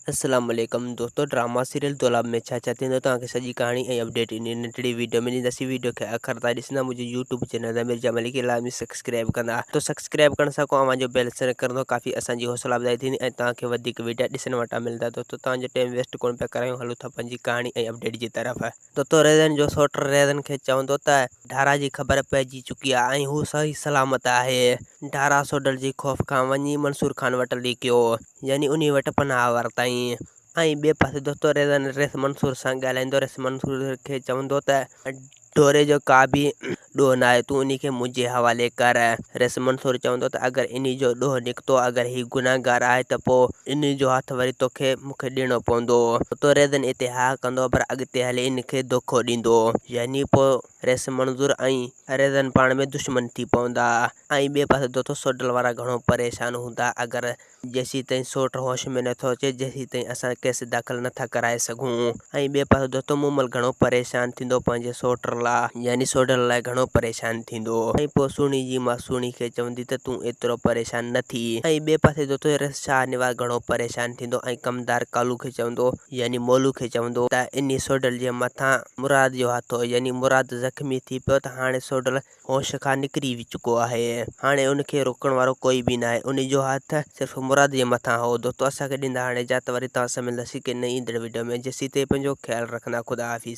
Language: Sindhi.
اسلام عليڪم دوستو ڊراما سيريل دولاب ۾ ڇا ڇا ٿيندو توهان کي سڄي ڪهاڻي ۽ اپڊيٽ انهي ننڍڙي ويڊيو ۾ ڏينداسين ويڊيو کي آخر تائين ڏسندا منهنجي يوٽيوب چينل ضمير جمالي کي لازمي سبسڪرائب ڪندا تو سبسڪرائب ڪرڻ سان ڪو اوهان جو بيل سر ڪرندو ڪافي اسان جي حوصلا افزائي ٿيندي ۽ توهان کي وڌيڪ ويڊيا ڏسڻ وٽان ملندا دوستو توهان جو ٽائيم ويسٽ ڪونه پيا ڪرايون هلو ٿا پنهنجي ڪهاڻي ۽ اپڊيٽ جي طرف. دوستو ريزن جو سوٽ ريزن کي چوندو ته ڍارا جي خبر پئجي چڪي آهي ۽ هو صحيح سلامت آهي ڍارا سوڍل جي خوف کان وڃي منصور خان وٽ لڪيو. يعني انهي وٽ پناهه ورتائين ۽ ٻئي پاسي دوستو ريزن ريس منصور سان ڳالهائيندو ريس منصور کي چوندو ته ڍوري جو ڪا به ڏوهه ناهي تون انهي کي منهنجي حوالي ڪر ريس منصور چوندو ته اگر انهي جو ڏوهه نڪتو اگر هي گنهگار آهي ته پوء انهي جو هٿ وري توکي مون کي ڏيڻو پوندو دوستو ريزن اتي ها ڪندو پر اڳتي هلي ان کي دوکو ڏيندو يعني پوء ريس منظور ۽ ريزن پاڻ ۾ دشمن ٿي پوندا ۽ ٻئي پاسي دوتو سوڍل وارا گهڻو پريشان هوندا اگر جيسيتائين سوٽ هوش ۾ نٿو اچي جيسيتائين اسان ڪيس داخل نٿا ڪرائي سگهون ۽ ٻئي پاسي دوتو مومل گهڻو پريشان ٿيندو پنهنجي سوٽ لا يعني سوڍل لاء گهڻو پريشان ٿيندو ۽ پوء سهڻي جي ماء سهڻي کي چوندي ته تون ايترو پريشان نه ٿي ۽ ٻئي پاسي دوتو ريس شاهه نواز گهڻو پريشان ٿيندو ۽ ڪمدار ڪالو کي چوندو يعني مولو کي چوندو ته انهي سوڍل جي مٿان مراد جو هٿ هو، يعني مراد زخمي ٿي پيو ته هاڻي سوڍل هوش کان نڪري چڪو آهي. هاڻي ان کي روڪڻ وارو ڪوئي به ناهي. ان جو هٿ صرف مراد جي مٿان هو. دوستو اسان کي ڏيندا هاڻي اجازت وري توهان سان ملنداسين ڪنهن نئين ايندڙ وڊيو ۾ جيسين تائين پنهنجو خيال رکندا خدا حافظ.